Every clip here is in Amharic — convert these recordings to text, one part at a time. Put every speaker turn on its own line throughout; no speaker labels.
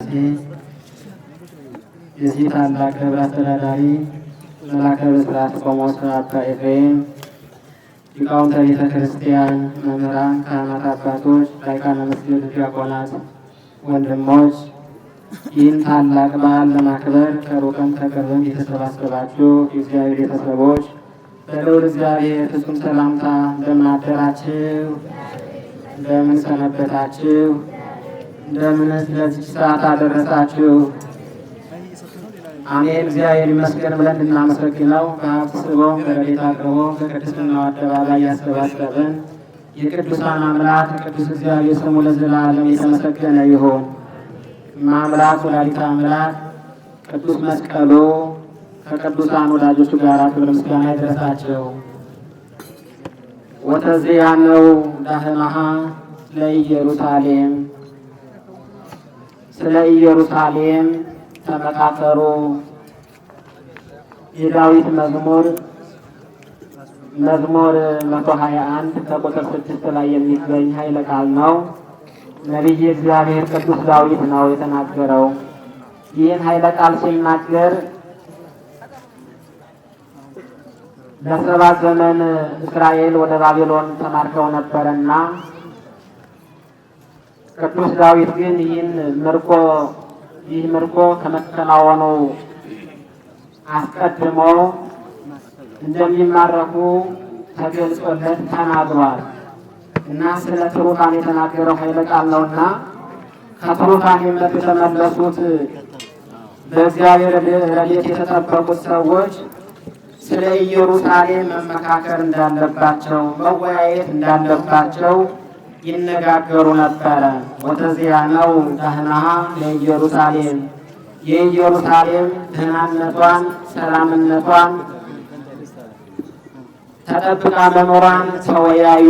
ሥላሴ፣ የዚህ ታላቅ ደብር አስተዳዳሪ መላከ ብስራት ቆሞስ አባ ኤፍሬም፣ ሊቃውንተ ቤተ ክርስቲያን፣ መምህራን፣ ካህናት፣ አባቶች፣ ላይቃነ መስጊድ፣ ዲያቆናት፣ ወንድሞች፣ ይህን ታላቅ በዓል ለማክበር ከሩቅም ከቅርብም የተሰባሰባችሁ የእግዚአብሔር ቤተሰቦች፣ በልዑል እግዚአብሔር ፍጹም ሰላምታ እንደምን አደራችሁ? እንደምን ሰነበታችሁ? እንደምንስ ለዚች ሰዓት አደረሳችሁ? አሜን። እግዚአብሔር ይመስገን ብለን እንድናመሰግነው በሀብት ስቦ በረድኤት አቅርቦ በቅድስናው አደባባይ ያሰባሰበን የቅዱሳን አምላክ ቅዱስ እግዚአብሔር ስሙ ለዘላለም የተመሰገነ ይሁን። አምላክ ወላዲተ አምላክ ቅዱስ መስቀሉ ከቅዱሳን ወዳጆቹ ጋር ክብር ምስጋና ይድረሳቸው። ወተዚያነው ዳህማሃ ለኢየሩሳሌም፣ ስለ ኢየሩሳሌም ተመካከሩ። የዳዊት መዝሙር መዝሙር 121 ከቁጥር 6 ላይ የሚገኝ ኃይለ ቃል ነው። ነቢይ እግዚአብሔር ቅዱስ ዳዊት ነው የተናገረው። ይህን ኃይለ ቃል ሲናገር ለ70 ዘመን እስራኤል ወደ ባቢሎን ተማርከው ነበረና ቅዱስ ዳዊት ግን ይህን ምርኮ ይህ ምርኮ ከመከናወኑ አስቀድሞ እንደሚማረኩ ተገልጾለት ተናግሯል እና ስለ ትሩፋን የተናገረው ኃይለ ቃል ነውና ከትሩፋን የተመለሱት በእግዚአብሔር ረድኤት የተጠበቁት ሰዎች ስለ ኢየሩሳሌም መመካከር እንዳለባቸው፣ መወያየት እንዳለባቸው ይነጋገሩ ነበረ። ወተዚያነው ዳህናሃ ለኢየሩሳሌም፣ የኢየሩሳሌም ደህናነቷን፣ ሰላምነቷን ተጠብቃ መኖሯን ተወያዩ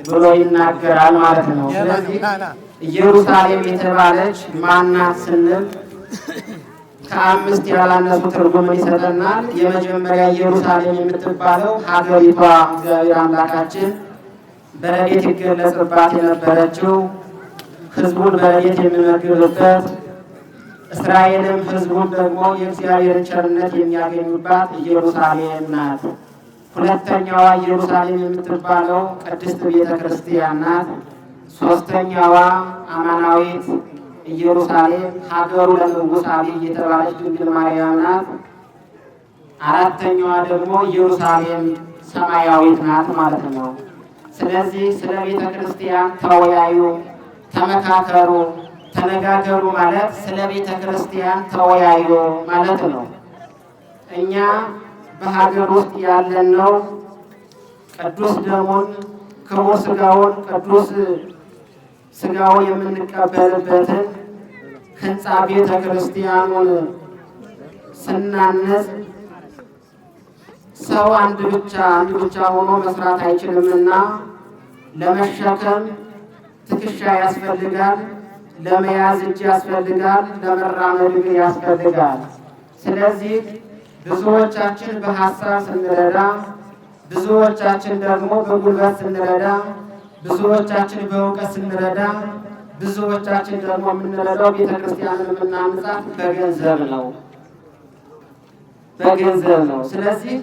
ብሎ ይናገራል ማለት ነው። ስለዚህ ኢየሩሳሌም የተባለች ማናት ስንል ከ5 ያላነሱ ትርጉምን ይሰጠናል። የመጀመሪያ ኢየሩሳሌም የምትባለው ሀገሪቷ እግዚአብሔር አምላካችን በረድኤት ይገለጽባት የነበረችው፣ ሕዝቡን በረድኤት የሚመግብበት፣ እስራኤልም ሕዝቡን ደግሞ የእግዚአብሔርን ቸርነት የሚያገኙባት ኢየሩሳሌም ናት። ሁለተኛዋ ኢየሩሳሌም የምትባለው ቅድስት ቤተ ክርስቲያን ናት። ሶስተኛዋ አማናዊት ኢየሩሳሌም ሀገሩ ለንጉሥ አብይ የተባለች ድንግል ማርያም ናት። አራተኛዋ ደግሞ ኢየሩሳሌም ሰማያዊት ናት ማለት ነው። ስለዚህ ስለ ቤተ ክርስቲያን ተወያዩ፣ ተመካከሩ፣ ተነጋገሩ ማለት ስለ ቤተ ክርስቲያን ተወያዩ ማለት ነው። እኛ በሀገር ውስጥ ያለን ነው ቅዱስ ደሙን ክቡር ስጋውን ቅዱስ ስጋውን የምንቀበልበትን ህንፃ ቤተ ክርስቲያኑን ስናነጽ ሰው አንድ ብቻ አንድ ብቻ ሆኖ መስራት አይችልምና ለመሸከም ትከሻ ያስፈልጋል፣ ለመያዝ እጅ ያስፈልጋል፣ ለመራመድ እግር ያስፈልጋል። ስለዚህ ብዙዎቻችን በሀሳብ ስንረዳ፣ ብዙዎቻችን ደግሞ በጉልበት ስንረዳ፣ ብዙዎቻችን በእውቀት ስንረዳ፣ ብዙዎቻችን ደግሞ የምንረዳው ቤተክርስቲያንን የምናንጻት በገንዘብ ነው በገንዘብ ነው። ስለዚህ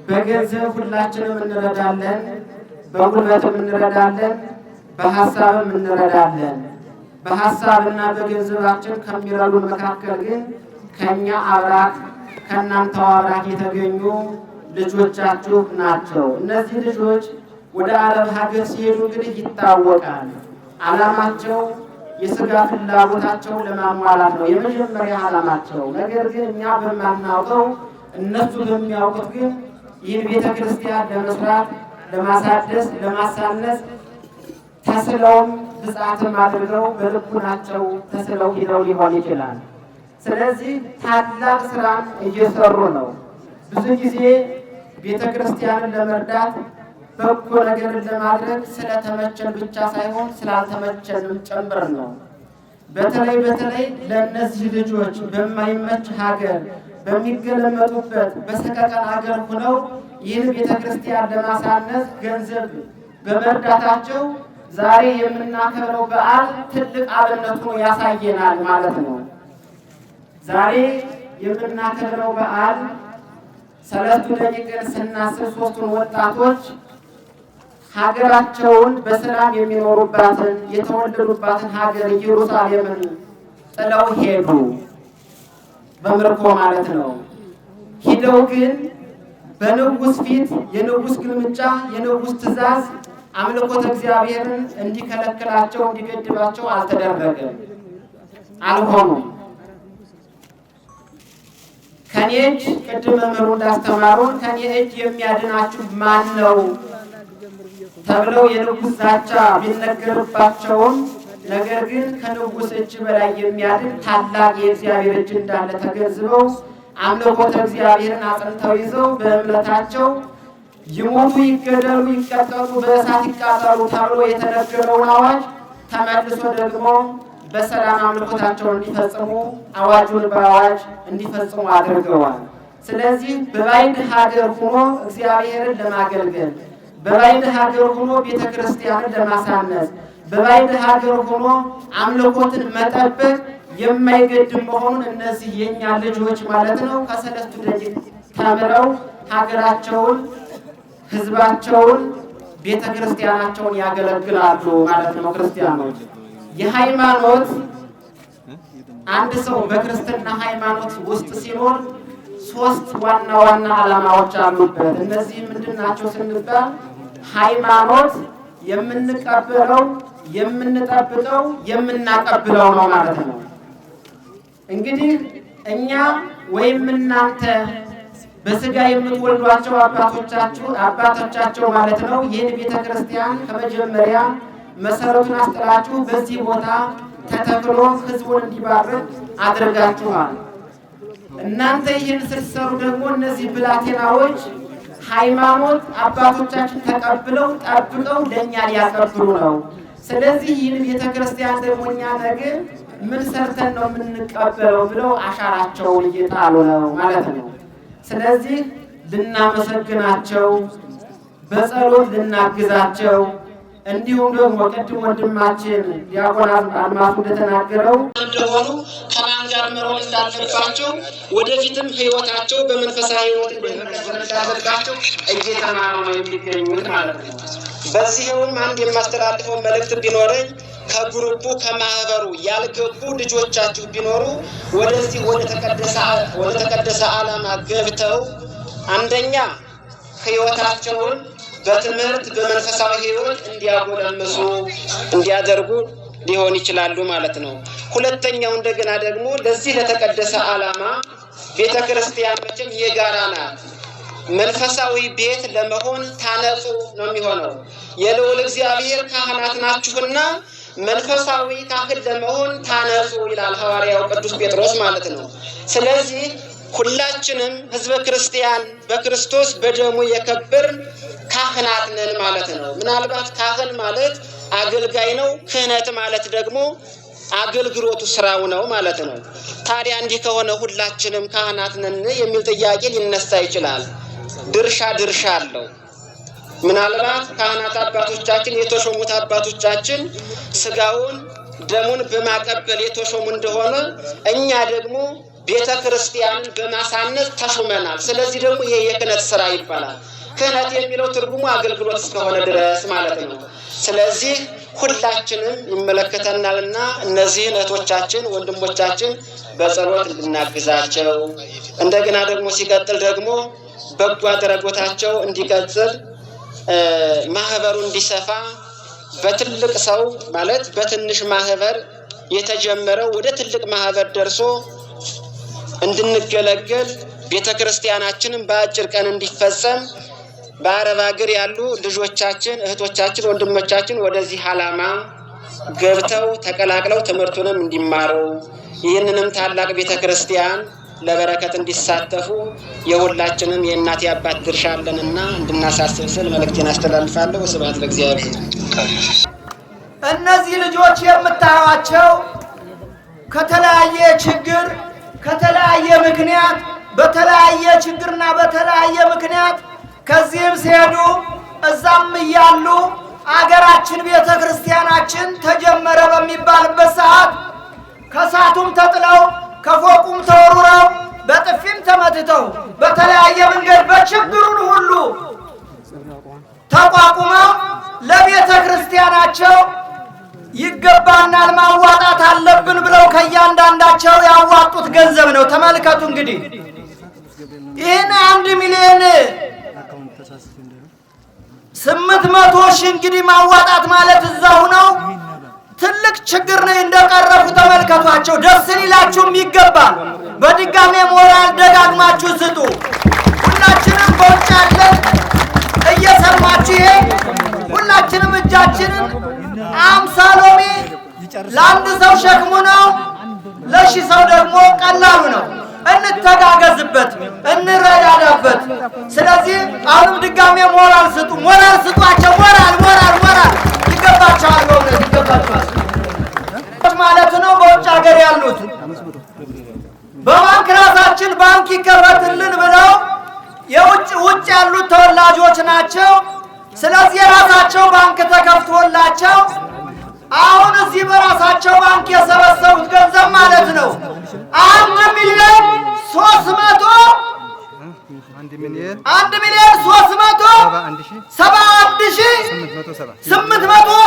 በገንዘብ ሁላችንም እንረዳለን፣ በጉልበትም እንረዳለን፣ በሀሳብም እንረዳለን። በሀሳብና በገንዘባችን ከሚረዱን መካከል ግን ከኛ አብራክ ከእናንተው አብራክ የተገኙ ልጆቻችሁ ናቸው። እነዚህ ልጆች ወደ አረብ ሀገር ሲሄዱ እንግዲህ ይታወቃል። ዓላማቸው የስጋ ፍላጎታቸውን ለማሟላት ነው የመጀመሪያ ዓላማቸው። ነገር ግን እኛ በማናውቀው እነሱ በሚያውቁት ግን ይህን ቤተ ክርስቲያን ለመስራት፣ ለማሳደስ፣ ለማሳነስ ተስለውም ብጻትም አድርገው በልቡናቸው ተስለው ሂደው ሊሆን ይችላል። ስለዚህ ታላቅ ስራን እየሰሩ ነው። ብዙ ጊዜ ቤተ ክርስቲያንን ለመርዳት በጎ ነገርን ለማድረግ ስለተመቸን ብቻ ሳይሆን ስላልተመቸንም ጭምር ነው። በተለይ በተለይ ለእነዚህ ልጆች በማይመች ሀገር በሚገለመጡበት በሰቀቀን ሀገር ሆነው ይህን ቤተ ክርስቲያን ለማሳነስ ገንዘብ በመርዳታቸው ዛሬ የምናከብረው በዓል ትልቅ አብነት ሆኖ ያሳየናል ማለት ነው። ዛሬ የምናከብረው በዓል ሰለስቱ ደቂቅን ስናስብ ሶስቱን ወጣቶች ሀገራቸውን በሰላም የሚኖሩባትን የተወለዱባትን ሀገር ኢየሩሳሌምን ጥለው ሄዱ፣ በምርኮ ማለት ነው። ሂደው ግን በንጉሥ ፊት የንጉሥ ግልምጫ፣ የንጉሥ ትእዛዝ አምልኮተ እግዚአብሔርን እንዲከለክላቸው እንዲገድባቸው አልተደረገም፣ አልሆኑም። ከኔ እጅ ቅድም መምህሩ እንዳስተማሩን ከኔ እጅ የሚያድናችሁ ማን ነው ተብለው የንጉሥ ዛቻ ቢነገርባቸውም ነገር ግን ከንጉሥ እጅ በላይ የሚያድን ታላቅ የእግዚአብሔር እጅ እንዳለ ተገንዝበው አምልኮተ እግዚአብሔርን አጽንተው ይዘው በእምነታቸው ይሞቱ፣ ይገደሉ፣ ይቀጠሉ፣ በእሳት ይቃጠሉ ተብሎ የተነገረውን አዋጅ ተመልሶ ደግሞ በሰላም አምልኮታቸውን እንዲፈጽሙ አዋጁን በአዋጅ እንዲፈጽሙ አድርገዋል። ስለዚህ በባዕድ ሀገር ሆኖ እግዚአብሔርን ለማገልገል፣ በባዕድ ሀገር ሆኖ ቤተ ክርስቲያንን ለማሳነጽ፣ በባዕድ ሀገር ሆኖ አምልኮትን መጠበቅ የማይገድም መሆኑን እነዚህ የእኛ ልጆች ማለት ነው ከሰለስቱ ደቂቅ ተምረው ሀገራቸውን፣ ሕዝባቸውን፣ ቤተ ክርስቲያናቸውን ያገለግላሉ ማለት ነው። ክርስቲያኖች የሃይማኖት አንድ ሰው በክርስትና ሃይማኖት ውስጥ ሲኖር ሶስት ዋና ዋና ዓላማዎች አሉበት። እነዚህ ምንድን ናቸው ስንባል ሃይማኖት የምንቀበለው፣ የምንጠብቀው፣ የምናቀብለው ነው ማለት ነው። እንግዲህ እኛ ወይም እናንተ በስጋ የምትወልዷቸው አባቶቻቸው ማለት ነው ይህን ቤተ ክርስቲያን ከመጀመሪያ መሰረቱን አስጥላችሁ በዚህ ቦታ ተተክሎ ሕዝቡን እንዲባርክ አድርጋችኋል። እናንተ ይህን ስትሰሩ ደግሞ እነዚህ ብላቴናዎች ሃይማኖት አባቶቻችን ተቀብለው ጠብቀው ለእኛ ሊያቀብሉ ነው። ስለዚህ ይህን ቤተ ክርስቲያን ደግሞ እኛ ነገ ምን ሰርተን ነው የምንቀበለው ብለው አሻራቸውን እየጣሉ ነው ማለት ነው። ስለዚህ ልናመሰግናቸው፣ በጸሎት ልናግዛቸው፣ እንዲሁም ደግሞ ቅድም ወንድማችን ዲያቆን አድማሱ እንደተናገረው እንደሆኑ ከማን ጋር መሆን እንዳለባቸው ወደፊትም ሕይወታቸው በመንፈሳዊ ሕይወት እንዳለባቸው እየተማሩ ነው የሚገኙት ማለት ነው። በዚህውም አንድ የማስተላልፈው መልእክት ቢኖረኝ ከግሩፑ ከማህበሩ ያልገቡ ልጆቻችሁ ቢኖሩ ወደዚህ ወደ ተቀደሰ ዓላማ ገብተው አንደኛ ሕይወታቸውን በትምህርት በመንፈሳዊ ሕይወት እንዲያጎለምሱ እንዲያደርጉ ሊሆን ይችላሉ ማለት ነው። ሁለተኛው እንደገና ደግሞ ለዚህ ለተቀደሰ ዓላማ ቤተ ክርስቲያን መቼም የጋራ ናት። መንፈሳዊ ቤት ለመሆን ታነጹ ነው የሚሆነው። የልዑል እግዚአብሔር ካህናት ናችሁና መንፈሳዊ ካህን ለመሆን ታነጹ ይላል ሐዋርያው ቅዱስ ጴጥሮስ ማለት ነው። ስለዚህ ሁላችንም ሕዝበ ክርስቲያን በክርስቶስ በደሙ የከበርን ካህናት ነን ማለት ነው። ምናልባት ካህን ማለት አገልጋይ ነው። ክህነት ማለት ደግሞ አገልግሎቱ ስራው ነው ማለት ነው። ታዲያ እንዲህ ከሆነ ሁላችንም ካህናት ነን የሚል ጥያቄ ሊነሳ ይችላል። ድርሻ ድርሻ አለው። ምናልባት ካህናት አባቶቻችን የተሾሙት አባቶቻችን ስጋውን ደሙን በማቀበል የተሾሙ እንደሆነ እኛ ደግሞ ቤተ ክርስቲያንን በማሳነጽ ተሾመናል። ስለዚህ ደግሞ ይሄ የክህነት ስራ ይባላል። ክህነት የሚለው ትርጉሙ አገልግሎት እስከሆነ ድረስ ማለት ነው። ስለዚህ ሁላችንም ይመለከተናልና እነዚህን እህቶቻችን ወንድሞቻችን በጸሎት እንድናግዛቸው እንደገና ደግሞ ሲቀጥል ደግሞ በጎ አድራጎታቸው እንዲቀጥል ማህበሩ እንዲሰፋ በትልቅ ሰው ማለት በትንሽ ማህበር የተጀመረው ወደ ትልቅ ማህበር ደርሶ እንድንገለገል ቤተ ክርስቲያናችንን በአጭር ቀን እንዲፈጸም በአረብ ሀገር ያሉ ልጆቻችን፣ እህቶቻችን፣ ወንድሞቻችን ወደዚህ ዓላማ ገብተው ተቀላቅለው ትምህርቱንም እንዲማሩ ይህንንም ታላቅ ቤተ ክርስቲያን ለበረከት እንዲሳተፉ የሁላችንም የእናት የአባት ድርሻ አለንና እንድናሳስብ ስል መልእክቴን አስተላልፋለሁ። ስብሐት ለእግዚአብሔር።
እነዚህ ልጆች የምታዩቸው ከተለያየ ችግር ከተለያየ ምክንያት በተለያየ ችግርና በተለያየ ምክንያት ከዚህም ሲሄዱ እዛም እያሉ አገራችን ቤተ ክርስቲያናችን ተጀመረ በሚባልበት ሰዓት ከእሳቱም ተጥለው ከፎቁም ተወርውረው በጥፊም ተመትተው በተለያየ መንገድ በችግሩን ሁሉ ተቋቁመው ለቤተ ክርስቲያናቸው ይገባናል ማዋጣት አለብን ብለው ከእያንዳንዳቸው ያዋጡት ገንዘብ ነው። ተመልከቱ እንግዲህ ይህን 1,800,000 እንግዲህ ማዋጣት ማለት እዛው ነው። ትልቅ ችግር ነው እንደቀረፉ ተመልከቷቸው። ደስ ሊላችሁም ይገባል። በድጋሜ ሞራል ደጋግማችሁ ስጡ። ሁላችንም በውጭ ያለን እየሰማችሁ ይሄ ሁላችንም እጃችንን 50 ሎሚ ለአንድ ሰው ሸክሙ ነው፣ ለ1000 ሰው ደግሞ ቀላሉ ነው። እንተጋገዝበት፣ እንረዳዳበት። ስለዚህ አሁንም ድጋሜ ሞራል ስጡ፣ ሞራል ስጧቸው። ሞራል ሞራል ሞራል ይገባቸዋል፣ በእውነት ይገባቸዋል ማለት ነው። በውጭ ሀገር ያሉት በባንክ ራሳችን ባንክ ይከፈትልን ብለው የውጭ ውጭ ያሉት ተወላጆች ናቸው። ስለዚህ የራሳቸው ባንክ ተከፍቶላቸው አሁን እዚህ በራሳቸው ባንክ የሰበሰቡት ገንዘብ ማለት ነው 1 ሚሊዮን 300 1,371,870